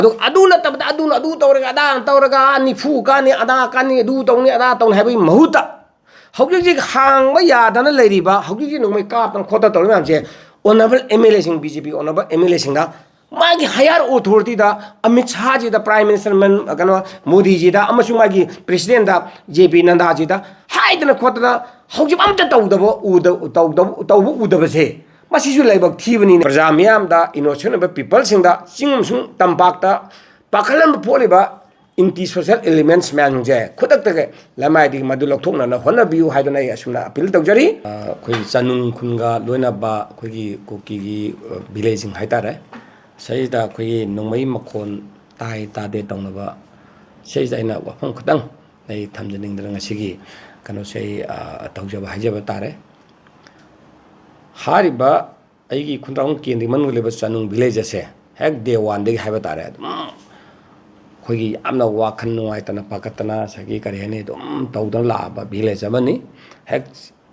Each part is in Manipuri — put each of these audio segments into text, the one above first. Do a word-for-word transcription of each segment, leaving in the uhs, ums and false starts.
ꯑꯗꯨ, ꯑꯗꯨ ꯅꯠꯇꯕꯗ ꯑꯗꯨꯅ ꯑꯗꯨ ꯇꯧꯔꯒ, ꯑꯗꯥ ꯇꯧꯔꯒ, "ꯅꯤꯐꯨ ꯀꯥꯅꯤ, ꯑꯗꯥ ꯀꯥꯅꯤ, ꯑꯗꯨ ꯇꯧꯅꯤ, ꯑꯗꯥ ꯇꯧꯅꯤ" ꯍꯥꯏꯕꯒꯤ ꯃꯍꯨꯠꯇ, ꯍꯧꯖꯤꯛ ꯍꯧꯖꯤꯛ ꯍꯥꯡꯕ ꯌꯥꯗꯅ ꯂꯩꯔꯤꯕ, ꯍꯧꯖꯤꯛ ꯍꯧꯖꯤꯛ ꯅꯣꯡꯃꯩ ꯀꯥꯞꯇꯅ ꯈꯣꯠꯇꯅ ꯇꯧꯔꯤ ꯃꯌꯥꯝꯁꯦ, ꯑꯣꯅꯔꯦꯕꯜ ꯑꯦꯝ ꯑꯦꯜ ꯑꯦꯁꯤꯡ, B J P honourable M L ꯑꯦꯁꯤꯡꯅ ꯃꯥꯒꯤ ꯍꯥꯌꯔ ꯑꯣꯊꯣꯔꯤꯇꯤꯗ, ꯑꯃꯤꯠ ꯁꯥꯍꯖꯤꯗ, ꯄ꯭ꯔꯥꯏꯝ ꯃꯤꯅꯤꯁꯇꯔ ꯃꯟ-, ꯀꯩꯅꯣ, ꯃꯣꯗꯤꯖꯤꯗ, ꯑꯃꯁꯨꯡ ꯃꯥꯒꯤ ꯄ꯭ꯔꯦꯁꯤꯗꯦꯟꯗ, ꯖꯦ ꯄꯤ ꯅꯗꯥꯖꯤꯗ ꯍꯥꯏꯗꯅ ꯈꯣꯠꯇꯅ ꯍꯧꯖꯤꯛ ꯑꯝꯇ ꯇꯧꯗꯕ ꯎꯗ-, ꯇꯧꯗꯕ, ꯇꯧꯕ ꯎꯗꯕꯁꯦ, ꯃꯁꯤꯁꯨ ꯂꯥꯏꯕꯛ ꯊꯤꯕꯅꯤꯅꯦ꯫ ꯄ꯭ꯔꯖꯥ ꯃꯤꯌꯥꯝꯗ, ꯏꯅꯣꯁꯦꯟ ꯑꯣꯏꯕ ꯄꯤꯄꯜꯁꯤꯡꯗ, ꯆꯤꯡ ꯑꯃꯁꯨꯡ ꯇꯝꯄꯥꯛꯇ ꯄꯥꯈꯠꯍꯟꯕ ꯄꯣꯛꯂꯤꯕ ꯑꯦꯟꯇꯤ ꯁꯣꯁꯦꯜ ꯑꯦꯂꯤꯃꯦꯟꯠꯁ ꯃꯌꯥꯝꯁꯤꯡꯁꯦ ꯈꯨꯗꯛꯇꯒꯤ ꯂꯃꯥꯏꯗꯒꯤ ꯃꯗꯨ ꯂꯧꯊꯣꯛꯅꯅ ꯍꯣꯠꯅꯕꯤꯌꯨ ꯍꯥꯏꯗꯨꯅ ꯑꯩ ꯑꯁꯨꯝꯅ ꯑꯄꯤꯜ ꯇꯧꯖꯔꯤ꯫ ꯑ, ꯑꯩꯈꯣꯏ ꯆꯅꯨꯡ ꯈꯨꯟꯒ ꯂꯣꯏꯅꯕ ꯑꯩꯈꯣꯏꯒꯤ ꯀꯨꯀꯤꯒꯤ, ꯑ, ꯚꯤꯂꯦꯖꯁꯤꯡ ꯍꯥꯏꯇꯥꯔꯦ, ꯁꯤꯗꯩꯁꯤꯗ ꯑꯩꯈꯣꯏꯒꯤ ꯅꯣꯡꯃꯩ ꯃꯈꯣꯟ ꯇꯥꯏ ꯇꯥꯗꯦ ꯇꯧꯅꯕ, ꯁꯤꯗꯩꯁꯤꯗ ꯑꯩꯅ ꯋꯥꯐꯝ ꯈꯤꯇꯪ ꯑꯩ ꯊꯝꯖꯅꯤꯡꯗꯅ ꯉꯁꯤꯒꯤ ꯀꯩꯅꯣꯁꯦ ꯑꯩ, ꯑ, ꯇꯧꯖꯕ ꯍꯥꯏꯖꯕ ꯇꯥꯔꯦ꯫ ꯍꯥꯏꯔꯤꯕ ꯑꯩꯒꯤ ꯈꯨꯟꯗ꯭ꯔꯥꯛꯄꯝ ꯀꯦꯟꯗ꯭ꯔꯒꯤ ꯃꯅꯨꯡꯗ ꯂꯩꯕ ꯆꯅꯨꯡ ꯚꯤꯂꯦꯖ ꯑꯁꯦ ꯍꯦꯛ ꯗꯦ ꯋꯥꯟꯗꯒꯤ ꯍꯥꯏꯕ ꯇꯥꯔꯦ, ꯑꯗꯨꯝ ꯑꯩꯈꯣꯏꯒꯤ ꯌꯥꯝꯅ ꯋꯥꯈꯜ ꯅꯨꯡꯉꯥꯏꯇꯅ ꯄꯥꯈꯠꯇꯅ ꯉꯁꯥꯏꯒꯤ ꯀꯔꯤ ꯍꯥꯏꯅꯤ, ꯑꯗꯨꯝ ꯇꯧꯗꯅ ꯂꯥꯛꯑꯕ ꯚꯤꯂꯦꯖ ꯑꯃꯅꯤ꯫ ꯍꯦꯛ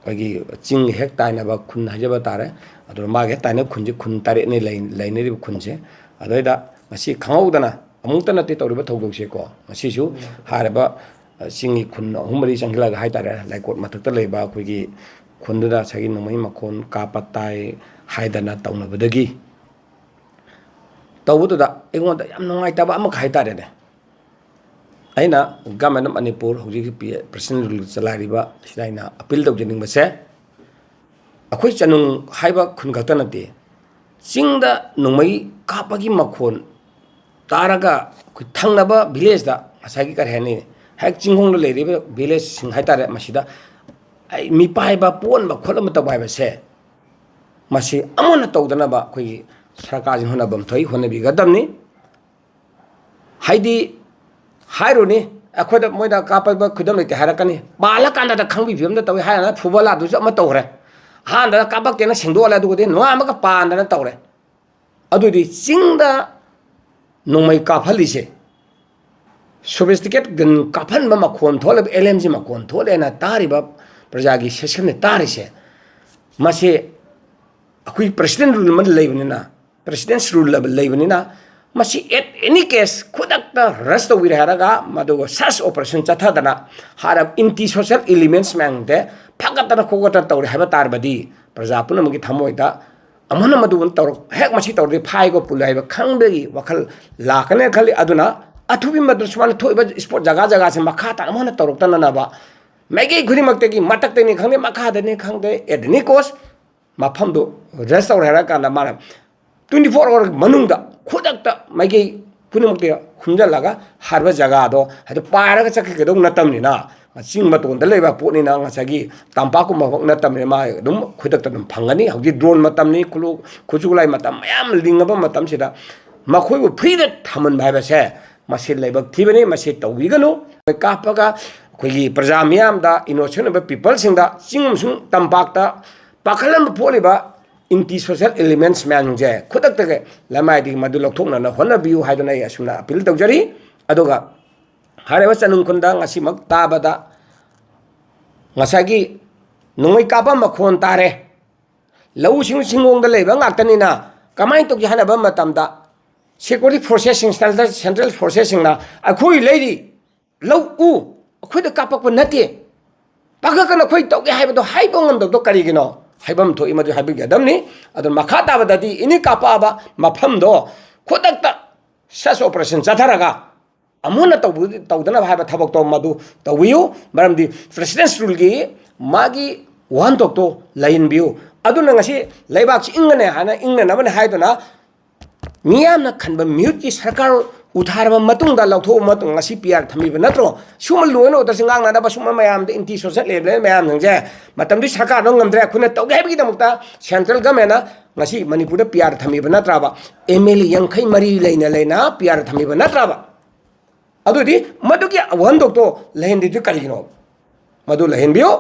ꯑꯩꯈꯣꯏꯒꯤ ꯆꯤꯡ ꯍꯦꯛ ꯇꯥꯏꯅꯕ ꯈꯨꯟ ꯍꯥꯏꯖꯕ ꯇꯥꯔꯦ꯫ ꯑꯗꯨꯅ ꯃꯥꯒꯤ ꯍꯦꯛ ꯇꯥꯏꯅꯕ ꯈꯨꯟꯁꯦ ꯈꯨꯟ ꯇꯔꯦꯠꯅꯤ ꯂꯩ-, ꯂꯩꯅꯔꯤꯕ ꯈꯨꯟꯁꯦ꯫ ꯑꯗꯨꯗꯩꯗ ꯉꯁꯤ ꯈꯪꯍꯧꯗꯅ ꯑꯃꯨꯛꯇ ꯅꯠꯇꯦ ꯇꯧꯔꯤꯕ ꯊꯧꯗꯣꯛꯁꯦꯀꯣ꯫ ꯉꯁꯤꯁꯨ ꯍꯥꯏꯔꯤꯕ, ꯑ, ꯆꯤꯡꯒꯤ ꯈꯨꯟ ꯑꯍꯨꯝ ꯃꯔꯤ ꯆꯪꯁꯤꯜꯂꯒ ꯍꯥꯏꯇꯥꯔꯦ, ꯂꯩꯀꯣꯠ ꯃꯊꯛꯇ ꯂꯩꯕ ꯑꯩꯈꯣꯏꯒꯤ ꯈꯨꯟꯗꯨꯗ ꯉꯁꯥꯏꯒꯤ ꯅꯣꯡꯃꯩ ꯃꯈꯣꯟ ꯀꯥꯞꯄ ꯇꯥꯏ ꯍꯥꯏꯗꯅ ꯇꯧꯅꯕꯗꯒꯤ, ꯇꯧꯕꯗꯨꯗ ꯑꯩꯉꯣꯟꯗ ꯌꯥꯝ ꯅꯨꯡꯉꯥꯏꯇꯕ ꯑꯃꯈꯛ ꯍꯥꯏꯇꯥꯔꯦꯅꯦ, ꯑꯩꯅ Government of Manipur, ꯍꯧꯖꯤꯛ ꯍꯧꯖꯤꯛ ꯄꯤ-, President rule ꯆꯂꯥꯏꯔꯤꯕ ꯁꯤꯗ ꯑꯩꯅ ꯑꯄꯤꯜ ꯇꯧꯖꯅꯤꯡꯕꯁꯦ, ꯑꯩꯈꯣꯏ ꯆꯅꯨꯡ ꯍꯥꯏꯕ ꯈꯨꯟ ꯈꯛꯇ ꯅꯠꯇꯦ, ꯆꯤꯡꯗ ꯅꯣꯡꯃꯩ ꯀꯥꯞꯄꯒꯤ ꯃꯈꯣꯟ ꯇꯥꯔꯒ ꯑꯩꯈꯣꯏ ꯊꯪꯅꯕ ꯚꯤꯂꯦꯖꯇ, ꯉꯁꯥꯏꯒꯤ ꯀꯔꯤ ꯍꯥꯏꯅꯤ, ꯍꯦꯛ ꯆꯤꯡꯈꯣꯡꯗ ꯂꯩꯔꯤꯕ ꯚꯤꯂꯦꯖꯁꯤꯡ ꯍꯥꯏꯇꯥꯔꯦ, ꯃꯁꯤꯗ ꯑꯩ ꯃꯤꯄꯥꯏꯕ, ꯄꯣꯛꯍꯟꯕ ꯈꯣꯠꯍꯟꯕ ꯇꯧꯕ ꯍꯥꯏꯕꯁꯦ, ꯃꯁꯤ ꯑꯃꯨꯛ ꯍꯟꯅ ꯇꯧꯗꯅꯕ ꯑꯩꯈꯣꯏꯒꯤ ꯁꯔꯀꯥꯔꯁꯤꯅ ꯍꯣꯠꯅꯐꯝ ꯊꯣꯛꯏ, ꯍꯣꯠꯅꯕꯤꯒꯗꯕꯅꯤ꯫ ꯍꯥꯏꯗꯤ, ꯍꯥꯏꯔꯨꯅꯤ, ꯑꯩꯈꯣꯏꯗ ꯃꯣꯏꯗ ꯀꯥꯞꯄꯛꯄ ꯈꯨꯗꯝ ꯂꯩꯇꯦ ꯍꯥꯏꯔꯛꯀꯅꯤ, ꯄꯥꯜꯂꯀꯥꯟꯗ ꯈꯪꯕꯤ ꯐꯤꯕꯝꯗ ꯇꯧꯏ ꯍꯥꯏꯔꯒ ꯐꯨꯕꯂꯥꯗꯨꯁꯨ ꯑꯃ ꯇꯧꯈ꯭ꯔꯦ꯫ ꯑꯍꯥꯟꯕꯗ ꯀꯥꯞꯄꯛꯇꯦꯅ ꯁꯦꯡꯗꯣꯛꯍꯜꯂꯦ, ꯑꯗꯨꯒꯗꯤ ꯅꯣꯡꯉꯥꯟꯕꯒ ꯄꯥꯟꯗꯅ ꯇꯧꯔꯦ꯫ ꯑꯗꯨꯗꯤ ꯆꯤꯡꯗ ꯅꯣꯡꯃꯩ ꯀꯥꯞꯍꯜꯂꯤꯁꯦ, ꯁꯣꯐꯤꯁꯇꯤꯀꯦꯠ ꯒꯟ ꯀꯥꯞꯍꯟꯕ ꯃꯈꯣꯟ ꯊꯣꯛꯂꯤꯕ, ꯑꯦꯜ ꯑꯦꯝ ꯖꯤ ꯃꯈꯣꯟ ꯊꯣꯛꯂꯦꯅ ꯇꯥꯔꯤꯕ ꯄ꯭ꯔꯖꯥꯒꯤ ꯁꯦꯁꯟꯅ ꯇꯥꯔꯤꯁꯦ, ꯃꯁꯤ ꯑꯩꯈꯣꯏ President rule ꯑꯃ ꯂꯩꯕꯅꯤꯅ, President's rule ꯂꯩꯕꯅꯤꯅ, ꯃꯁꯤ at any case ꯈꯨꯗꯛꯇ ꯔꯁ ꯇꯧꯕꯤꯔꯦ ꯍꯥꯏꯔꯒ ꯃꯗꯨꯒ ꯁꯔꯆ ꯑꯣꯄꯔꯦꯁꯟ ꯆꯠꯊꯗꯅ ꯍꯥꯏꯔꯕ ꯑꯦꯟꯇꯤ ꯁꯣꯁꯦꯜ ꯏꯂꯤꯃꯦꯟꯁ ꯃꯌꯥꯝꯁꯦ ꯐꯒꯠꯇꯅ ꯈꯣꯠꯀꯠꯇꯅ ꯇꯧꯔꯦ ꯍꯥꯏꯕ ꯇꯥꯔꯕꯗꯤ ꯄ꯭ꯔꯖꯥ ꯄꯨꯝꯅꯃꯛꯀꯤ ꯊꯃꯣꯏꯗ ꯑꯃꯨꯛ ꯍꯟꯅ ꯃꯗꯨꯒꯨꯝꯕ ꯇꯧꯔꯛ ꯍꯦꯛ ꯃꯁꯤ ꯇꯧꯔꯗꯤ ꯐꯥꯏꯀꯣ ꯄꯨꯜꯂꯦ ꯍꯥꯏꯕ ꯈꯪꯕꯒꯤ ꯋꯥꯈꯜ ꯂꯥꯛꯀꯅꯦꯅ ꯈꯜꯂꯤ꯫ ꯑꯗꯨꯅ ꯑꯊꯨꯕꯤ ꯃꯇꯝꯗ ꯁꯨꯃꯥꯏꯅ ꯊꯣꯛꯏꯕ ꯏꯁꯄꯣꯔꯠ ꯖꯒꯥ ꯖꯒꯥꯁꯦ ꯃꯈꯥ ꯇꯥꯅ ꯑꯃꯨꯛ ꯍꯟꯅ ꯇꯧꯔꯛꯇꯅꯅꯕ ꯃꯥꯏꯀꯩ ꯈꯨꯗꯤꯡꯃꯛꯇꯒꯤ ꯃꯊꯛꯇꯅꯤ ꯈꯪꯗꯦ ꯃꯈꯥꯗꯅꯤ ꯈꯪꯗꯦ ꯑꯦꯠ ꯑꯦꯅꯤ ꯀꯣꯁ ꯃꯐꯝꯗꯨ ꯔꯦꯁ ꯇꯧꯔꯦ ꯍꯥꯏꯔ ꯀꯥꯟꯗ ꯃꯥꯅ ꯇ꯭ꯋꯦꯟꯇꯤ ꯐꯣꯔ ꯑꯋꯥꯔ ꯃꯅꯨꯡꯗ ꯈꯨꯗꯛꯇ ꯃꯥꯏꯀꯩ ꯈꯨꯗꯤꯡꯃꯛꯇ ꯍꯨꯝꯖꯤꯜꯂꯒ ꯍꯥꯏꯔꯤꯕ ꯖꯒꯥꯗꯣ ꯍꯥꯏꯗꯤ ꯄꯥꯏꯔꯒ ꯆꯠꯈꯤꯒꯗꯧ ꯅꯠꯇꯕꯅꯤꯅ ꯆꯤꯡ ꯃꯇꯣꯟꯗ ꯂꯩꯕ ꯄꯣꯠꯅꯤꯅ ꯉꯁꯥꯏꯒꯤ ꯇꯝꯄꯥꯛꯀꯨꯝꯕꯃꯛ ꯅꯠꯇꯕꯅꯤꯅ ꯃꯥ ꯑꯗꯨꯝ ꯈꯨꯗꯛꯇ ꯑꯗꯨꯝ ꯐꯪꯒꯅꯤ꯫ ꯍꯧꯖꯤꯛ ꯗ꯭ꯔꯣꯟ ꯃꯇꯝꯅꯤ, ꯈꯨꯠꯂꯨ ꯈꯨꯠꯁꯨ ꯈꯨꯠꯂꯥꯏ ꯃꯇꯝ ꯃꯌꯥꯝ ꯂꯤꯡꯉꯕ ꯃꯇꯝꯁꯤꯗ ꯃꯈꯣꯏꯕꯨ ꯐ꯭ꯔꯤꯗ ꯊꯝꯍꯟꯕ ꯍꯥꯏꯕꯁꯦ ꯃꯁꯤ ꯂꯥꯏꯕꯛ ꯊꯤꯕꯅꯤ꯫ ꯃꯁꯤ ꯇꯧꯕꯤꯒꯅꯨ꯫ ꯀꯥꯞꯄꯒ ꯑꯩꯈꯣꯏꯒꯤ ꯄ꯭ꯔꯖꯥ ꯃꯤꯌꯥꯝꯗ, ꯏꯅꯣꯁꯦꯟ ꯑꯣꯏꯕ ꯄꯤꯄꯜꯁꯤꯡꯗ, ꯆꯤꯡ ꯑꯃꯁꯨꯡ ꯇꯝꯄꯥꯛꯇ ꯄꯥꯈꯠꯍꯟꯕ ꯄꯣꯛꯂꯤꯕ ꯑꯦꯟꯇꯤ ꯁꯣꯁꯦꯜ ꯏꯂꯤꯃꯦꯟꯁ ꯃꯌꯥꯝꯁꯤꯡꯁꯦ ꯈꯨꯗꯛꯇꯒꯤ ꯂꯃꯥꯏꯗꯒꯤ ꯃꯗꯨ ꯂꯧꯊꯣꯛꯅꯅ ꯍꯣꯠꯅꯕꯤꯌꯨ ꯍꯥꯏꯗꯨꯅ ꯑꯩ ꯑꯁꯨꯝꯅ ꯑꯄꯤꯜ ꯇꯧꯖꯔꯤ꯫ ꯑꯗꯨꯒ ꯍꯥꯏꯔꯤꯕ ꯆꯅꯨꯡꯈꯨꯟꯗ ꯉꯁꯤꯃꯛ ꯇꯥꯕꯗ ꯉꯁꯥꯏꯒꯤ ꯅꯣꯡꯃꯩ ꯀꯥꯞꯄ ꯃꯈꯣꯟ ꯇꯥꯔꯦ꯫ ꯂꯧꯎ ꯁꯤꯡꯎ ꯆꯤꯡꯒꯣꯡꯗ ꯂꯩꯕ ꯉꯥꯛꯇꯅꯤꯅ ꯀꯃꯥꯏꯅ ꯇꯧꯒꯦ ꯍꯥꯏꯅꯕ ꯃꯇꯝꯗ ꯁꯦꯀ꯭ꯌꯨꯔꯤꯇꯤ ꯐꯣꯔꯁꯦꯁꯁꯤꯡ, ꯁꯦꯟꯇ꯭ꯔꯦꯜ, ꯁꯦꯟꯇ꯭ꯔꯦꯜ ꯐꯣꯔꯁꯦꯁꯁꯤꯡꯅ ꯑꯩꯈꯣꯏ ꯂꯩꯔꯤ, ꯂꯧ ꯎ, ꯑꯩꯈꯣꯏꯗ ꯀꯥꯞꯄꯛꯄ ꯅꯠꯇꯦ, ꯄꯥꯡꯒꯜ ꯀꯟꯅ ꯑꯩꯈꯣꯏ ꯇꯧꯒꯦ ꯍꯥꯏꯕꯗꯣ ꯍꯥꯏꯕ ꯉꯝꯗꯕꯗꯣ ꯀꯔꯤꯒꯤꯅꯣ? ꯍꯥꯏꯐꯝ ꯊꯣꯛꯏ, ꯃꯗꯨ ꯍꯥꯏꯕꯤꯒꯗꯕꯅꯤ꯫ ꯑꯗꯨꯅ ꯃꯈꯥ ꯇꯥꯕꯗꯗꯤ ꯑꯦꯅꯤ ꯀꯥꯞꯄꯛꯑꯕ ꯃꯐꯝꯗꯣ ꯈꯨꯗꯛꯇ ꯁꯔꯆ ꯑꯣꯄꯔꯦꯁꯟ ꯆꯠꯊꯔꯒ ꯑꯃꯨꯛ ꯍꯟꯅ ꯇꯧꯕ-, ꯇꯧꯗꯅꯕ ꯍꯥꯏꯕ ꯊꯕꯛꯇꯣ ꯃꯗꯨ ꯇꯧꯕꯤꯌꯨ꯫ ꯃꯔꯝꯗꯤ ꯄ꯭ꯔꯦꯁꯤꯗꯦꯟꯁ ꯔꯨꯜꯒꯤ ꯃꯥꯒꯤ ꯋꯥꯍꯟꯊꯣꯛꯇꯣ ꯂꯩꯍꯟꯕꯤꯌꯨ꯫ ꯑꯗꯨꯅ ꯉꯁꯤ ꯂꯩꯕꯥꯛꯁꯤ ꯏꯪꯒꯅꯤ ꯍꯥꯏꯅ, ꯏꯪꯅꯅꯕꯅꯤ ꯍꯥꯏꯗꯨꯅ ꯃꯤꯌꯥꯝꯅ ꯈꯟꯕ ꯃꯤꯍꯨꯠꯀꯤ ꯁꯔꯀꯥꯔ ꯎꯊꯥꯔꯕ ꯃꯇꯨꯡꯗ ꯂꯧꯊꯣꯛꯑꯕ ꯃꯇꯨꯡ ꯉꯁꯤ ꯄꯤ ꯑꯥꯔ ꯊꯝꯃꯤꯕ ꯅꯠꯇ꯭ꯔꯣ? ꯁꯤꯒꯨꯝꯕ ꯂꯣ ꯑꯦꯟ ꯑꯣꯔꯗꯔꯁꯤ ꯉꯥꯛꯅꯅꯕ ꯁꯤꯒꯨꯝꯕ ꯃꯌꯥꯝꯗ ꯑꯦꯟꯇꯤ ꯁꯣꯁꯦꯜ ꯏꯂꯤꯃꯦꯟ ꯃꯌꯥꯝꯁꯤꯡꯁꯦ ꯃꯇꯝꯗꯨꯒꯤ ꯁꯔꯀꯥꯔꯗꯣ ꯉꯝꯗ꯭ꯔꯦ, ꯑꯩꯈꯣꯏꯅ ꯇꯧꯒꯦ ꯍꯥꯏꯕꯒꯤꯗꯃꯛꯇ ꯁꯦꯟꯇ꯭ꯔꯦꯜ ꯒꯃꯦꯟꯅ ꯉꯁꯤ ꯃꯅꯤꯄꯨꯔꯗ ꯄꯤ ꯑꯥꯔ ꯊꯝꯃꯤꯕ ꯅꯠꯇ꯭ꯔꯕ? ꯑꯦꯝ ꯑꯦꯜ ꯑꯦ ꯌꯥꯡꯈꯩ ꯃꯔꯤ ꯂꯩꯅ ꯂꯩꯅ ꯄꯤ ꯑꯥꯔ ꯊꯝꯃꯤꯕ ꯅꯠꯇ꯭ꯔꯕ? ꯑꯗꯨꯗꯤ ꯃꯗꯨꯒꯤ ꯋꯥꯍꯟꯊꯣꯛꯇꯣ ꯂꯩꯍꯟꯗ꯭ꯔꯤꯗꯨ ꯀꯔꯤꯒꯤꯅꯣ? ꯃꯗꯨ ꯂꯩꯍꯟꯕꯤꯌꯨ꯫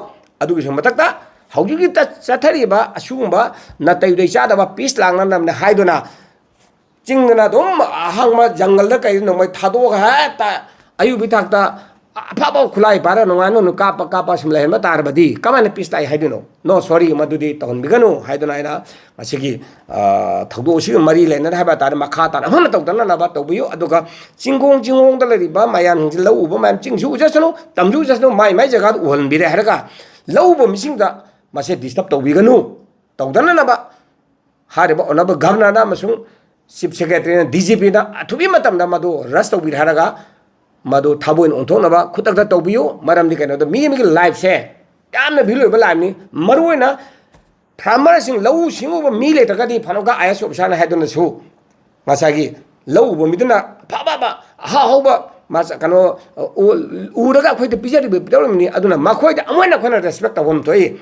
ꯑꯗꯨꯒꯤꯁꯨ ꯃꯊꯛꯇ ꯍꯧꯖꯤꯛꯀꯤ ꯇ-, ꯆꯠꯊꯔꯤꯕ ꯑꯁꯤꯒꯨꯝꯕ ꯅꯥꯇꯩ ꯎꯗꯩ ꯆꯥꯗꯕ ꯄꯤꯁ ꯂꯥꯡꯅꯅꯕꯅꯦ ꯍꯥꯏꯗꯨꯅ ꯆꯤꯡꯗꯅ ꯑꯗꯨꯝ ꯑꯍꯥꯡꯕ ꯖꯪꯒꯜꯗ ꯀꯩꯗ ꯅꯣꯡꯃꯩ ꯊꯥꯗꯣꯛꯑꯒ ꯍꯦꯛꯇ ꯑꯌꯨꯛꯀꯤ ꯊꯥꯛꯇ ꯑꯐꯕ ꯈꯨꯠꯂꯥꯏ ꯄꯥꯏꯔ ꯅꯨꯡꯉꯥꯏꯅ ꯅꯨ ꯀꯥꯞꯄ ꯀꯥꯞꯄ ꯁꯨꯝ ꯂꯩꯍꯟꯕ ꯇꯥꯔꯕꯗꯤ ꯀꯃꯥꯏꯅ ꯄꯤꯁ ꯂꯥꯛꯏ ꯍꯥꯏꯗꯣꯏꯅꯣ? ꯅꯣ, ꯁꯣꯔꯤ, ꯃꯗꯨꯗꯤ ꯇꯧꯍꯟꯕꯤꯒꯅꯨ ꯍꯥꯏꯗꯨꯅ ꯑꯩꯅ ꯉꯁꯤꯒꯤ, ꯑ, ꯊꯧꯗꯣꯛ ꯑꯁꯤꯒ ꯃꯔꯤ ꯂꯩꯅꯅ ꯍꯥꯏꯕ ꯇꯥꯔꯦ, ꯃꯈꯥ ꯇꯥꯅ ꯑꯃꯨꯛ ꯍꯟꯅ ꯇꯧꯗꯅꯅꯕ ꯇꯧꯕꯤꯌꯨ꯫ ꯑꯗꯨꯒ ꯆꯤꯡꯈꯣꯡ ꯆꯤꯡꯈꯣꯡꯗ ꯂꯩꯔꯤꯕ ꯃꯌꯥꯝꯁꯤꯡꯁꯤ ꯂꯧ ꯎꯕ ꯃꯌꯥꯝ, ꯆꯤꯡꯁꯨ ꯎꯖꯁꯅꯨ, ꯇꯝꯁꯨ ꯎꯖꯁꯅꯨ, ꯃꯥꯏ ꯃꯥꯏ ꯖꯒꯥꯗ ꯎꯍꯟꯕꯤꯔꯦ ꯍꯥꯏꯔꯒ ꯂꯧ ꯎꯕ ꯃꯤꯁꯤꯡꯗ ꯃꯁꯦ ꯗꯤꯁꯇꯔꯕ ꯇꯧꯕꯤꯒꯅꯨ꯫ ꯇꯧꯗꯅꯅꯕ ꯍꯥꯏꯔꯤꯕ ꯑꯣꯅꯔꯦꯕꯜ ꯒꯚꯔꯅꯔꯅ ꯑꯃꯁꯨꯡ ꯆꯤꯐ ꯁꯦꯀ꯭ꯔꯦꯇꯔꯤꯅ, ꯗꯤ ꯖꯤ ꯄꯤꯅ ꯑꯊꯨꯕꯤ ꯃꯇꯝꯗ ꯃꯗꯨ ꯔꯁ ꯇꯧꯕꯤꯔꯦ ꯍꯥꯏꯔꯒ ꯃꯗꯨ ꯊꯕꯛ ꯑꯣꯏꯅ ꯑꯣꯟꯊꯣꯛꯅꯕ ꯈꯨꯗꯛꯇ ꯇꯧꯕꯤꯌꯨ꯫ ꯃꯔꯝꯗꯤ ꯀꯩꯅꯣꯗ ꯃꯤ ꯑꯃꯒꯤ ꯂꯥꯏꯐꯁꯦ ꯌꯥꯝꯅ ꯚꯦꯂꯨ ꯑꯣꯏꯕ ꯂꯥꯏꯐꯅꯤ꯫ ꯃꯔꯨꯑꯣꯏꯅ ꯐꯥꯔꯃꯔꯁꯤꯡ, ꯂꯧꯎ ꯁꯤꯡꯎꯕ ꯃꯤ ꯂꯩꯇ꯭ꯔꯒꯗꯤ ꯐꯅꯀ ꯑꯥꯏ ꯑꯦꯁ ꯑꯣꯐꯤꯁꯥꯔꯅ ꯍꯥꯏꯗꯨꯅꯁꯨ ꯉꯁꯥꯏꯒꯤ ꯂꯧ ꯎꯕ ꯃꯤꯗꯨꯅ ꯑꯐ ꯑꯐꯕ ꯑꯍꯥꯎ ꯑꯍꯥꯎꯕ ꯃꯥꯁ-, ꯀꯩꯅꯣ, ꯎ-, ꯎꯔꯒ ꯑꯩꯈꯣꯏꯗ ꯄꯤꯖꯔꯤꯕ, ꯄꯤꯖꯔꯤꯕꯅꯤ꯫ ꯑꯗꯨꯅ ꯃꯈꯣꯏꯗ ꯑꯃꯨꯛ ꯍꯟꯅ ꯑꯩꯈꯣꯏꯅ ꯔꯦꯁꯄꯦꯛ ꯇꯧꯐꯝ ꯊꯣꯛꯏ꯫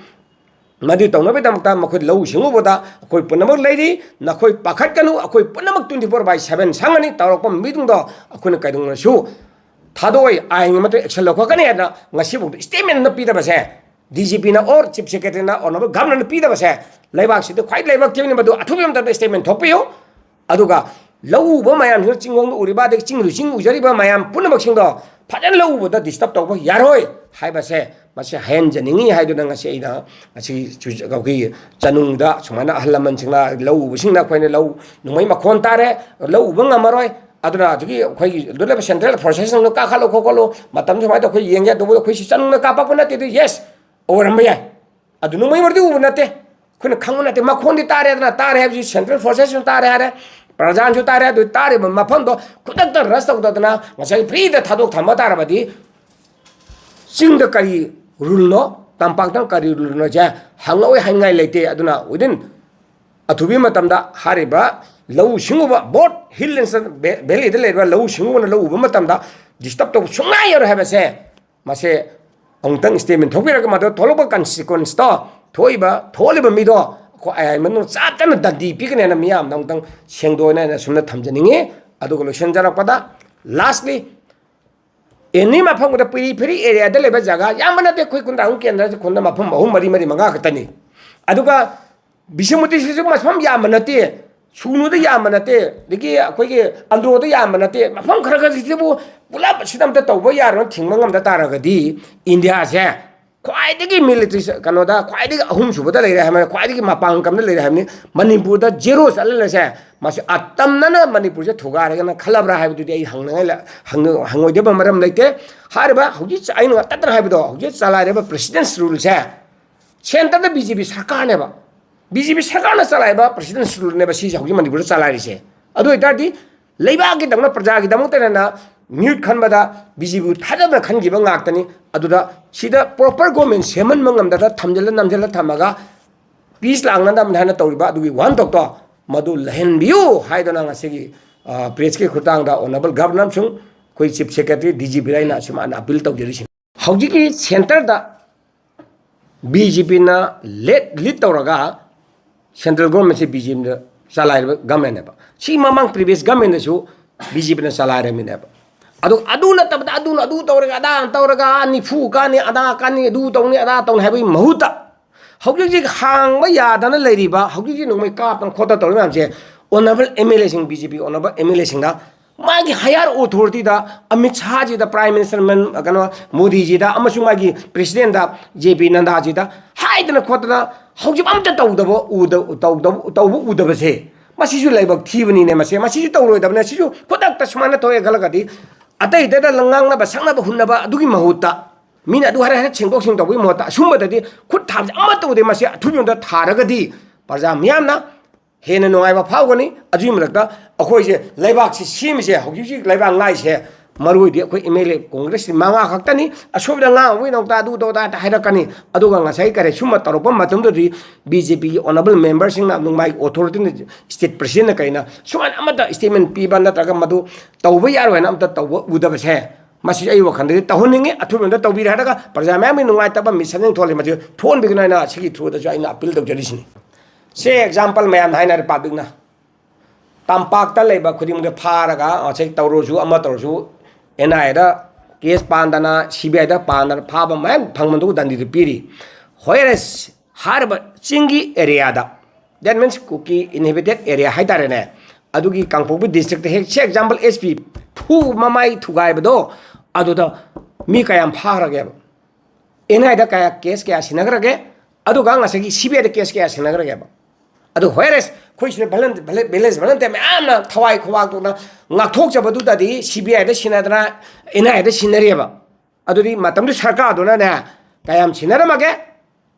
ꯃꯗꯨ ꯇꯧꯅꯕꯒꯤꯗꯃꯛꯇ ꯃꯈꯣꯏ ꯂꯧꯎ ꯁꯤꯡꯎꯕꯗ ꯑꯩꯈꯣꯏ ꯄꯨꯝꯅꯃꯛ ꯂꯩꯔꯤ꯫ ꯅꯈꯣꯏ ꯄꯥꯈꯠꯀꯅꯨ, ꯑꯩꯈꯣꯏ ꯄꯨꯝꯅꯃꯛ twenty four by seven ꯁꯪꯒꯅꯤ꯫ ꯇꯧꯔꯛꯄ ꯃꯤꯗꯨꯗꯣ ꯑꯩꯈꯣꯏꯅ ꯀꯩꯗꯧꯅꯁꯨ ꯊꯥꯗꯣꯛꯑꯣꯏ, ꯑꯥꯏꯟꯒꯤ ꯃꯇꯨꯡ action ꯂꯧꯈꯠꯀꯅꯤ ꯍꯥꯏꯗꯅ ꯉꯁꯤꯐꯥꯎꯗ statement ꯑꯃ ꯄꯤꯗꯕꯁꯦ, ꯗꯤ ꯖꯤ ꯄꯤꯅ or ꯆꯤꯐ ꯁꯦꯀ꯭ꯔꯦꯇꯔꯤꯅ ꯑꯣꯅꯔꯦꯕꯜ ꯒꯚꯔꯅꯔꯅ ꯄꯤꯗꯕꯁꯦ ꯂꯩꯕꯥꯛꯁꯤꯗ ꯈ꯭ꯋꯥꯏ ꯂꯥꯏꯕꯛ ꯊꯤꯕꯅꯤ꯫ ꯃꯗꯨ ꯑꯊꯨꯕ ꯃꯇꯝꯗ statement ꯊꯣꯛꯄꯤꯌꯨ꯫ ꯑꯗꯨꯒ ꯂꯧ ꯎꯕ ꯃꯌꯥꯝꯁꯤꯅ, ꯆꯤꯡꯈꯣꯡꯗ ꯎꯔꯤꯕ, ꯑꯗꯒꯤ ꯆꯤꯡꯗ ꯆꯤꯡ ꯎꯖꯔꯤꯕ ꯃꯌꯥꯝ ꯄꯨꯝꯅꯃꯛꯁꯤꯡꯗꯣ ꯐꯖꯅ ꯂꯧ ꯎꯕꯗ ꯗꯤꯁꯇꯔꯕ ꯇꯧꯕ ꯌꯥꯔꯣꯏ ꯍꯥꯏꯕꯁꯦ, ꯃꯁꯤ ꯍꯥꯏꯍꯟꯖꯅꯤꯡꯉꯤ ꯍꯥꯏꯗꯨꯅ ꯉꯁꯤ ꯑꯩꯅ ꯉꯁꯤ ꯆꯨ-, ꯑꯩꯈꯣꯏꯒꯤ ꯆꯅꯨꯡꯗ ꯁꯨꯃꯥꯏꯅ ꯑꯍꯜ ꯂꯃꯟꯁꯤꯡꯅ, ꯂꯧ ꯎꯕꯁꯤꯡꯅ ꯑꯩꯈꯣꯏꯅ ꯂꯧ ꯅꯣꯡꯃꯩ ꯃꯈꯣꯟ ꯇꯥꯔꯦ, ꯂꯧ ꯎꯕ ꯉꯝꯃꯔꯣꯏ, ꯑꯗꯨꯅ ꯍꯧꯖꯤꯛꯀꯤ ꯑꯩꯈꯣꯏꯒꯤ ꯑꯗꯨ ꯂꯩꯕ ꯁꯦꯟꯇ꯭ꯔꯦꯜ ꯐꯣꯔꯁꯦꯁꯁꯤꯡꯗꯣ ꯀꯥꯈꯠꯂꯣ ꯈꯣꯠꯀꯠꯂꯣ, ꯃꯇꯝ ꯁꯨꯃꯥꯏꯅ ꯑꯩꯈꯣꯏ ꯌꯦꯡꯒꯦ ꯇꯧꯕꯗ ꯑꯩꯈꯣꯏ ꯁꯤ ꯆꯅꯨꯡꯅ ꯀꯥꯞꯄꯛꯄ ꯅꯠꯇꯦ꯫ ꯑꯗꯨ ꯌꯦꯁ, ꯑꯣꯏꯔꯝꯕ ꯌꯥꯏ꯫ ꯑꯗꯨ ꯅꯣꯡꯃꯩ ꯃꯔꯨꯗꯤ ꯎꯕ ꯅꯠꯇꯦ, ꯑꯩꯈꯣꯏꯅ ꯈꯪꯕ ꯅꯠꯇꯦ꯫ ꯃꯈꯣꯟꯗꯤ ꯇꯥꯔꯦꯗꯅ, ꯇꯥꯔꯦ ꯍꯥꯏꯕꯁꯤ ꯁꯦꯟꯇ꯭ꯔꯦꯜ ꯐꯣꯔꯁꯦꯁꯁꯨ ꯇꯥꯔꯦ ꯍꯥꯏꯔꯦ, ꯄ꯭ꯔꯖꯥꯅꯁꯨ ꯇꯥꯔꯦ꯫ ꯑꯗꯨ ꯇꯥꯔꯤꯕ ꯃꯐꯝꯗꯣ ꯈꯨꯗꯛꯇ ꯔꯁ ꯇꯧꯗꯗꯅ ꯉꯁꯥꯏ ꯐ꯭ꯔꯤꯗ ꯊꯥꯗꯣꯛ ꯊꯝꯕ ꯇꯥꯔꯕꯗꯤ ꯆꯤꯡꯗ ꯀꯔꯤ ꯔꯨꯜꯅꯣ, ꯇꯝꯄꯥꯛꯇ ꯀꯔꯤ ꯔꯨꯜꯅꯣꯁꯦ ꯍꯪꯉꯛꯑꯣꯏ ꯍꯥꯏꯅꯤꯡꯉꯥꯏ ꯂꯩꯇꯦ꯫ ꯑꯗꯨꯅ within ꯑꯊꯨꯕꯤ ꯃꯇꯝꯗ ꯍꯥꯏꯔꯤꯕ ꯂꯧꯎ ꯁꯤꯡꯎꯕ, both hill and ꯚꯦ-, valleyꯗ ꯂꯩꯔꯤꯕ ꯂꯧꯎ ꯁꯤꯡꯎꯕꯅ ꯂꯧ ꯎꯕ ꯃꯇꯝꯗ ꯗꯤꯁꯇꯔꯕ ꯇꯧꯕ ꯁꯨꯡꯌꯥ ꯌꯥꯔꯣꯏ ꯍꯥꯏꯕꯁꯦ, ꯃꯁꯦ ꯑꯃꯨꯛꯇꯪ statement ꯊꯣꯛꯄꯤꯔꯒ ꯃꯗꯨ ꯊꯣꯛꯂꯛꯄ consequenceꯇꯣ, ꯊꯣꯛꯏꯕ, ꯊꯣꯛꯍꯜꯂꯤꯕ ꯃꯤꯗꯣ ꯑꯩꯈꯣꯏ ꯑꯥꯏ ꯑꯥꯏ ꯃꯅꯨꯡ ꯆꯞ ꯆꯥꯅ ꯗꯟꯗꯤ ꯄꯤꯒꯅꯤ ꯍꯥꯏꯅ ꯃꯤꯌꯥꯝꯗ ꯑꯃꯨꯛꯇꯪ ꯁꯦꯡꯗꯣꯛꯑꯣꯏꯅ ꯑꯩꯅ ꯁꯨꯝꯅ ꯊꯝꯖꯅꯤꯡꯉꯤ꯫ ꯑꯗꯨꯒ ꯂꯣꯏꯁꯤꯟꯖꯔꯛꯄꯗ, lastly, ꯑꯦꯅꯤ ꯃꯐꯝꯗ ꯄꯤꯔꯤ ꯐꯤꯔꯤ ꯑꯦꯔꯤꯌꯥꯗ ꯂꯩꯕ ꯖꯒꯥ ꯌꯥꯝꯕ ꯅꯠꯇꯦ, ꯑꯩꯈꯣꯏ ꯀꯨꯟꯗꯥꯍꯨꯝ ꯀꯦꯟꯗ꯭ꯔꯁꯦ ꯈꯨꯟꯗ ꯃꯐꯝ ꯑꯍꯨꯝ, ꯃꯔꯤ, ꯃꯔꯤ, ꯃꯉꯥ ꯈꯛꯇꯅꯤ꯫ ꯑꯗꯨꯒ ꯕꯤꯁꯅꯨꯄꯨꯔ ꯗꯤꯁꯇ꯭ꯔꯤꯛꯁꯨ ꯃꯐꯝ ꯌꯥꯝꯕ ꯅꯠꯇꯦ, ꯁꯨꯅꯨꯗ ꯌꯥꯝꯕ ꯅꯠꯇꯦ, ꯑꯗꯒꯤ ꯑꯩꯈꯣꯏꯒꯤ ꯑꯟꯗ꯭ꯔꯣꯗ ꯌꯥꯝꯕ ꯅꯠꯇꯦ, ꯃꯐꯝ ꯈꯔ ꯈꯔꯁꯤꯕꯨ ꯄꯨꯂꯞ ꯁꯤꯗ ꯑꯝꯇ ꯇꯧꯕ ꯌꯥꯔꯣꯏꯅ ꯊꯤꯡꯕ ꯉꯝꯗ ꯇꯥꯔꯒꯗꯤ, ꯏꯟꯗꯤꯌꯥꯁꯦ ꯈ꯭ꯋꯥꯏꯗꯒꯤ ꯃꯤꯂꯤꯇ꯭ꯔꯤ ꯀꯩꯅꯣꯗ ꯈ꯭ꯋꯥꯏꯗꯒꯤ ꯑꯍꯨꯝꯁꯨꯕꯗ ꯂꯩꯔꯦ ꯍꯥꯏꯕ, ꯈ꯭ꯋꯥꯏꯗꯒꯤ ꯃꯄꯥꯡꯒꯜ ꯀꯟꯕꯗ ꯂꯩꯔꯦ ꯍꯥꯏꯕꯅꯤ꯫ ꯃꯅꯤꯄꯨꯔꯗ ꯖꯦꯔꯣ ꯆꯠꯍꯜꯂꯁꯦ, ꯃꯁꯤ ꯑꯇꯝꯅꯅ ꯃꯅꯤꯄꯨꯔꯁꯦ ꯊꯨꯒꯥꯏꯔꯒꯅ ꯈꯜꯂꯕ꯭ꯔꯥ ꯍꯥꯏꯕꯗꯨꯗꯤ ꯑꯩ ꯍꯪꯅꯉꯥꯏ ꯂ-, ꯍꯪꯅ-, ꯍꯪꯉꯣꯏꯗꯕ ꯃꯔꯝ ꯂꯩꯇꯦ꯫ ꯍꯥꯏꯔꯤꯕ ꯍꯧꯖꯤꯛ ꯑꯩꯅ ꯇꯠꯇꯅ ꯍꯥꯏꯕꯗꯣ, ꯍꯧꯖꯤꯛ ꯆꯂꯥꯏꯔꯤꯕ ꯄ꯭ꯔꯦꯁꯤꯗꯦꯟꯁ ꯔꯨꯜꯁꯦ ꯁꯦꯟꯇꯔꯗ ꯕꯤ ꯖꯦ ꯄꯤ ꯁꯔꯀꯥꯔꯅꯦꯕ, ꯕꯤ ꯖꯦ ꯄꯤ ꯁꯔꯀꯥꯔꯅ ꯆꯂꯥꯏꯕ ꯄ꯭ꯔꯦꯁꯤꯗꯦꯟꯁ ꯔꯨꯜꯅꯦꯕ ꯁꯤꯁꯦ ꯍꯧꯖꯤꯛ ꯃꯅꯤꯄꯨꯔꯗ ꯆꯂꯥꯏꯔꯤꯁꯦ꯫ ꯑꯗꯨ ꯑꯣꯏꯇꯥꯔꯗꯤ ꯂꯩꯕꯥꯛꯀꯤꯗꯃꯛ, ꯄ꯭ꯔꯖꯥꯒꯤꯗꯃꯛꯇ ꯍꯦꯟꯅ ꯃꯤꯍꯨꯠ ꯈꯟꯕꯗ ꯕꯤ ꯖꯦ ꯄꯤꯕꯨ ꯊꯥꯖꯗꯅ ꯈꯟꯈꯤꯕ ꯉꯥꯛꯇꯅꯤ꯫ ꯑꯗꯨꯗ ꯁꯤꯗ ꯄ꯭ꯔꯣꯄꯔ ꯒꯣꯔꯃꯦꯟ ꯁꯦꯝꯍꯟꯕ ꯉꯝꯗꯅ ꯊꯝꯖꯤꯜꯂ ꯅꯝꯁꯤꯜꯂ ꯊꯝꯃꯒ ꯄꯤꯁ ꯂꯥꯡꯅꯅꯕꯅꯤ ꯍꯥꯏꯅ ꯇꯧꯔꯤꯕ ꯑꯗꯨꯒꯤ ꯋꯥꯍꯟꯊꯣꯛꯇꯣ ꯃꯗꯨ ꯂꯩꯍꯟꯕꯤꯌꯨ ꯍꯥꯏꯗꯨꯅ ꯉꯁꯤꯒꯤ, ꯑ, ꯄ꯭ꯔꯦꯁꯀꯤ ꯈꯨꯠꯊꯥꯡꯗ ꯑꯣꯅꯔꯦꯕꯜ ꯒꯕꯔꯅꯔ ꯑꯃꯁꯨꯡ ꯑꯩꯈꯣꯏ ꯆꯤꯐ ꯁꯦꯀ꯭ꯔꯦꯇꯔꯤ, ꯗꯤ ꯖꯤ ꯄꯤꯗ ꯑꯩꯅ ꯑꯁꯨꯃꯥꯏꯅ ꯑꯄꯤꯜ ꯇꯧꯖꯔꯤꯁꯤꯅꯤ꯫ ꯍꯧꯖꯤꯛꯀꯤ ꯁꯦꯟꯇꯔꯗ ꯕꯤ ꯖꯦ ꯄꯤꯅ ꯂꯦꯠ ꯂꯤꯗ ꯇꯧꯔꯒ ꯁꯦꯟꯇ꯭ꯔꯦꯜ ꯒꯣꯔꯃꯦꯟꯁꯦ ꯕꯤ ꯖꯦ ꯄꯤꯅ ꯆꯂꯥꯏꯔꯤꯕ ꯒꯃꯦꯟꯅꯦꯕ꯫ ꯁꯤ ꯃꯃꯥꯡ ꯄ꯭ꯔꯤꯚꯤꯌꯁ ꯒꯃꯦꯟꯗꯁꯨ ꯕꯤ ꯖꯦ ꯄꯤꯅ ꯆꯂꯥꯏꯔꯝꯃꯤꯅꯦꯕ꯫ ꯑꯗꯣ ꯑꯗꯨ ꯅꯠꯇꯕꯗ ꯑꯗꯨꯅ ꯑꯗꯨ ꯇꯧꯔꯒ ꯑꯗꯥ ꯇꯧꯔꯒ ꯅꯤꯐꯨ ꯀꯥꯅꯤ, ꯑꯗꯥ ꯀꯥꯅꯤ, ꯑꯗꯨ ꯇꯧꯅꯤ, ꯑꯗꯥ ꯇꯧꯅꯤ ꯍꯥꯏꯕꯒꯤ ꯃꯍꯨꯠꯇ ꯍꯧꯖꯤꯛ ꯍꯧꯖꯤꯛ ꯍꯥꯡꯕ ꯌꯥꯗꯅ ꯂꯩꯔꯤꯕ, ꯍꯧꯖꯤꯛ ꯍꯧꯖꯤꯛ ꯅꯣꯡꯃꯩ ꯀꯥꯞꯇꯅ ꯈꯣꯠꯇꯅ ꯇꯧꯔꯤꯕ ꯃꯌꯥꯝꯁꯦ ꯑꯣꯅꯔꯦꯕꯜ ꯑꯦꯝ ꯑꯦꯜ ꯑꯦꯁꯤꯡ, B J P honourable M L ꯑꯦꯁꯤꯡꯅ ꯃꯥꯒꯤ ꯍꯥꯌꯔ ꯑꯣꯊꯣꯔꯤꯇꯤꯗ ꯑꯃꯤꯠ ꯁꯥꯍꯖꯤꯗ, ꯄ꯭ꯔꯥꯏꯝ ꯃꯤꯅꯤꯁꯇꯔ ꯃꯟ-, ꯀꯩꯅꯣ, ꯃꯣꯗꯤꯖꯤꯗ ꯑꯃꯁꯨꯡ ꯃꯥꯒꯤ ꯄ꯭ꯔꯦꯁꯤꯗꯦꯟꯗ ꯖꯦ ꯄꯤ ꯅꯗꯥꯖꯤꯗ ꯍꯥꯏꯗꯅ ꯈꯣꯠꯇꯅ ꯍꯧꯖꯤꯛ ꯑꯝꯇ ꯇꯧꯗꯕ ꯎꯗ-, ꯇꯧꯗꯕ, ꯇꯧꯕ ꯎꯗꯕꯁꯦ ꯃꯁꯤꯁꯨ ꯂꯥꯏꯕꯛ ꯊꯤꯕꯅꯤꯅꯦ꯫ ꯃꯁꯦ, ꯃꯁꯤꯁꯨ ꯇꯧꯔꯣꯏꯗꯕꯅꯦ꯫ ꯁꯤꯁꯨ ꯈꯨꯗꯛꯇ ꯁꯨꯃꯥꯏꯅ ꯊꯣꯛꯑꯦ ꯈꯜꯂꯒꯗꯤ ꯑꯇꯩ ꯑꯇꯩꯗ ꯉꯥꯡꯅꯕ ꯁꯛꯅꯕ ꯍꯨꯟꯅꯕ ꯑꯗꯨꯒꯤ ꯃꯍꯨꯠꯇ ꯃꯤꯅ ꯑꯗꯨ ꯍꯥꯏꯔ ꯍꯥꯏꯔ ꯁꯦꯡꯗꯣꯛ ꯁꯦꯡꯗꯣꯛꯄꯒꯤ ꯃꯍꯨꯠꯇ ꯑꯁꯨꯝꯕꯗꯗꯤ ꯈꯨꯠ ꯊꯥꯕꯁꯦ ꯑꯃꯠꯇ ꯎꯗꯦ꯫ ꯃꯁꯤ ꯑꯊꯨꯕ ꯃꯇꯝꯗ ꯊꯥꯔꯒꯗꯤ ꯄ꯭ꯔꯖꯥ ꯃꯤꯌꯥꯝꯅ ꯍꯦꯟꯅ ꯅꯨꯡꯉꯥꯏꯕ ꯐꯥꯎꯒꯅꯤ꯫ ꯑꯗꯨꯒꯤ ꯃꯊꯛꯇ ꯑꯩꯈꯣꯏꯁꯦ ꯂꯩꯕꯥꯛꯁꯤ ꯁꯦꯝꯃꯤꯁꯦ, ꯍꯧꯖꯤꯛ ꯍꯧꯖꯤꯛ ꯂꯩꯕꯥꯛ ꯉꯥꯛꯏꯁꯦ ꯃꯔꯨ ꯑꯣꯏꯗꯤ ꯑꯩꯈꯣꯏ ꯑꯦꯝ ꯑꯦꯜ ꯑꯦ ꯀꯣꯡꯒ꯭ꯔꯦꯁꯀꯤ ꯃꯉꯥ ꯈꯛꯇꯅꯤ꯫ ꯑꯁꯣꯏꯕꯗ ꯉꯥꯡꯕꯒꯤꯗꯃꯛꯇ ꯑꯗꯨ ꯇꯧ ꯑꯗꯥ ꯍꯥꯏꯔꯛꯀꯅꯤ꯫ ꯑꯗꯨꯒ ꯉꯁꯥꯏ ꯀꯔꯤ ꯁꯨꯝꯕ ꯇꯧꯔꯛꯄ ꯃꯇꯝꯗꯗꯤ ꯕꯤ ꯖꯦ ꯄꯤꯒꯤ ꯑꯣꯅꯔꯦꯕꯜ ꯃꯦꯝꯕꯔꯁꯤꯡꯅ ꯑꯃꯨꯛ ꯃꯥꯒꯤ ꯑꯣꯊꯣꯔꯤꯇꯤꯅ ꯁ꯭ꯇꯦꯠ ꯄ꯭ꯔꯦꯁꯤꯗꯦꯟꯅ ꯀꯩꯅ ꯁꯨꯃꯥꯏꯅ ꯑꯃꯠꯇ ꯁ꯭ꯇꯦꯠꯃꯦꯟ ꯄꯤꯕ ꯅꯠꯇ꯭ꯔꯒ ꯃꯗꯨ ꯇꯧꯕ ꯌꯥꯔꯣꯏ ꯍꯥꯏꯅ ꯑꯝꯇ ꯇꯧꯕ ꯎꯗꯕꯁꯦ ꯃꯁꯤ ꯑꯩ ꯋꯥꯈꯜꯗꯗꯤ ꯇꯧꯍꯟꯅꯤꯡꯉꯤ꯫ ꯑꯊꯨꯕꯗ ꯇꯧꯕꯤꯔꯦ ꯍꯥꯏꯔꯒ ꯄ꯭ꯔꯖꯥ ꯃꯌꯥꯝꯒꯤ ꯅꯨꯡꯉꯥꯏꯇꯕ ꯃꯤꯁꯟꯁꯤꯡ ꯊꯣꯛꯍꯜꯂꯤ, ꯃꯁꯤ ꯊꯣꯛꯍꯟꯕꯤꯒꯅꯨ ꯍꯥꯏꯅ ꯁꯤꯒꯤ ꯊ꯭ꯔꯨꯗꯁꯨ ꯑꯩꯅ ꯑꯄꯤꯜ ꯇꯧꯖꯔꯤꯁꯤꯅꯤ꯫ ꯁꯦ ꯑꯦꯛꯖꯥꯝꯄꯜ ꯃꯌꯥꯝꯅ ꯍꯥꯏꯅꯔꯦ ꯄꯥꯕ꯭ꯂꯤꯛꯅ꯫ ꯇꯝꯄꯥꯛꯇ ꯂꯩꯕ ꯈꯨꯗꯤꯡꯃꯛꯇ ꯐꯥꯔꯒ ꯉꯁꯥꯏ ꯇꯧꯔꯨꯔꯁꯨ ꯑꯃ ꯇꯧꯔꯁꯨ and I aid case ꯄꯥꯟꯗꯅ C B ꯑꯥꯏꯗ ꯄꯥꯟꯗꯅ ꯐꯥꯕ ꯃꯌꯥꯝ ꯐꯪꯕꯗꯨ ꯗꯟꯗꯤꯗꯨ ꯄꯤꯔꯤ꯫ ꯍꯣꯏꯔꯦꯁ ꯍꯥꯏꯔꯤꯕ ꯆꯤꯡꯒꯤ ꯑꯦꯔꯤꯌꯥꯗ that means Kuki inhabited area ꯍꯥꯏꯇꯥꯔꯦꯅꯦ, ꯑꯗꯨꯒꯤ ꯀꯥꯡꯄꯣꯛꯄꯤ district ꯇ ꯍꯦꯛ, ꯁꯤ example, S P ꯐꯨ ꯃꯃꯥꯏ ꯊꯨꯒꯥꯏꯕꯗꯣ, ꯑꯗꯨꯗ ꯃꯤ ꯀꯌꯥꯝ ꯐꯥꯈ꯭ꯔꯒꯦꯕ? N I A ꯗ ꯀꯌꯥ, case ꯀꯌꯥ ꯁꯤꯟꯅꯈ꯭ꯔꯒꯦ? ꯑꯗꯨꯒ ꯉꯁꯥꯏꯒꯤ C B I the case ꯀꯌꯥ ꯁꯤꯟꯅꯈ꯭ꯔꯒꯦꯕ? ꯑꯗꯨ whereas ꯑꯩꯈꯣꯏ ꯁꯤꯗ volun-, village volunteer ꯃꯌꯥꯝꯅ ꯊꯋꯥꯏ ꯈꯨꯋꯥꯛꯇꯨꯅ ꯉꯥꯛꯊꯣꯛꯆꯕꯗꯨꯗꯗꯤ C B I the ꯁꯤꯟꯅꯗꯅ N I A ꯗ ꯁꯤꯟꯅꯔꯤꯑꯕ꯫ ꯑꯗꯨꯗꯤ ꯃꯇꯝꯗꯨ ꯁꯔꯀꯥꯔꯗꯨꯅꯅꯦ ꯀꯌꯥꯝ ꯁꯤꯟꯅꯔꯝꯃꯒꯦ?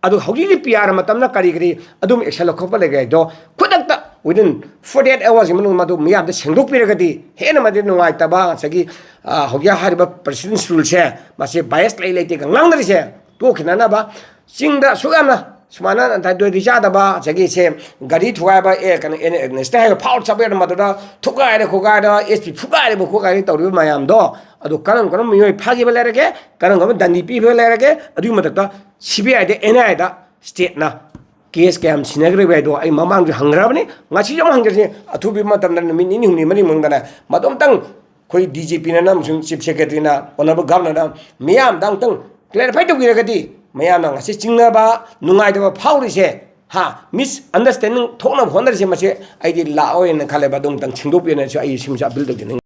ꯑꯗꯨ ꯍꯧꯖꯤꯛꯇꯤ P R ꯃꯇꯝꯅ ꯀꯔꯤ ꯀꯔꯤ ꯑꯗꯨꯝ action ꯂꯧꯈꯠꯄ ꯂꯩꯒꯦ ꯍꯥꯏꯗꯣ, ꯈꯨꯗꯛꯇ within forty eight hours ꯒꯤ ꯃꯅꯨꯡꯗ ꯃꯗꯨ ꯃꯤꯌꯥꯝꯗ ꯁꯦꯡꯗꯣꯛꯄꯤꯔꯒꯗꯤ ꯍꯦꯟꯅ ꯃꯗꯤ ꯅꯨꯡꯉꯥꯏꯇꯕ, ꯉꯁꯥꯏꯒꯤ, ꯑ, ꯍꯧꯖꯤꯛ ꯍꯥꯏꯔꯤꯕ President's Rule ꯁꯦ, ꯃꯁꯤ bias ꯂꯩ ꯂꯩꯇꯦꯒ ꯉꯥꯡꯅꯔꯤꯁꯦ ꯇꯣꯛꯈꯤꯅꯅꯕ, ꯆꯤꯡꯗ ꯑꯁꯨꯛ ꯌꯥꯝꯅ ꯁꯨꯃꯥꯏꯅ ꯅꯥꯇꯩ ꯆꯥꯗꯕ, ꯉꯁꯥꯏꯒꯤ ꯁꯦ ꯒꯥꯔꯤ ꯊꯨꯒꯥꯏꯕ, ꯑꯦ, ꯀꯩꯅꯣ, ꯑꯦ, ꯑꯦ, national highway ꯐꯥꯎꯔ ꯆꯠꯄ ꯌꯥꯗꯕ, ꯃꯗꯨꯗ ꯊꯨꯒꯥꯏꯔꯦ ꯈꯣꯠꯀꯥꯏꯔꯦ, S P ꯐꯨꯒꯥꯏꯔꯦꯕ ꯈꯣꯠꯀꯥꯏꯔꯦ ꯇꯧꯔꯤꯕ ꯃꯌꯥꯝꯗꯣ, ꯑꯗꯨ ꯀꯔꯝ ꯀꯔꯝꯕ ꯃꯤꯑꯣꯏ ꯐꯥꯈꯤꯕ ꯂꯩꯔꯒꯦ, ꯀꯔꯝ ꯀꯔꯝꯕ ꯗꯟꯗꯤ ꯄꯤꯕ ꯂꯩꯔꯒꯦ, ꯑꯗꯨꯒꯤ ꯃꯊꯛꯇ C B I the, N I A the state ꯅ case ꯀꯌꯥꯝ ꯁꯤꯟꯅꯈ꯭ꯔꯤꯕ ꯍꯥꯏꯗꯣ ꯑꯩ ꯃꯃꯥꯡꯁꯨ ꯍꯪꯈ꯭ꯔꯕꯅꯤ, ꯉꯁꯤꯁꯨ ꯑꯃꯨꯛ ꯍꯪꯖꯔꯤꯁꯦ꯫ ꯑꯊꯨꯕ ꯃꯇꯝꯗ ꯅꯨꯃꯤꯠ ꯅꯤꯅꯤ ꯍꯨꯝꯅꯤ ꯃꯔꯤ ꯃꯅꯨꯡꯗꯅꯦ ꯃꯗꯨ ꯑꯝꯇꯪ ꯑꯩꯈꯣꯏ D G P ꯅ ꯑꯃꯁꯨꯡ Chief Secretary ꯅ, Honourable Governor ꯅ ꯃꯤꯌꯥꯝꯗ ꯑꯝꯇꯪ clarify ꯇꯧꯕꯤꯔꯒꯗꯤ, ꯃꯌꯥꯝꯅ ꯉꯁꯤ ꯆꯤꯡꯅꯕ, ꯅꯨꯡꯉꯥꯏꯇꯕ ꯐꯥꯎꯔꯤꯁꯦ, ꯍꯥ, misunderstanding ꯊꯣꯛꯅꯕ ꯍꯣꯠꯅꯔꯤꯁꯦ, ꯃꯁꯤ ꯑꯩꯗꯤ ꯂꯥꯛꯑꯣꯏꯅ ꯈꯜꯂꯦꯕ꯫ ꯑꯗꯨ ꯑꯝꯇꯪ ꯁꯦꯡꯗꯣꯛꯄꯤꯌꯨꯅꯁꯨ ꯑꯩ ꯁꯤꯃꯁꯨ appeal ꯇꯧꯖꯅꯤꯡꯉꯤ꯫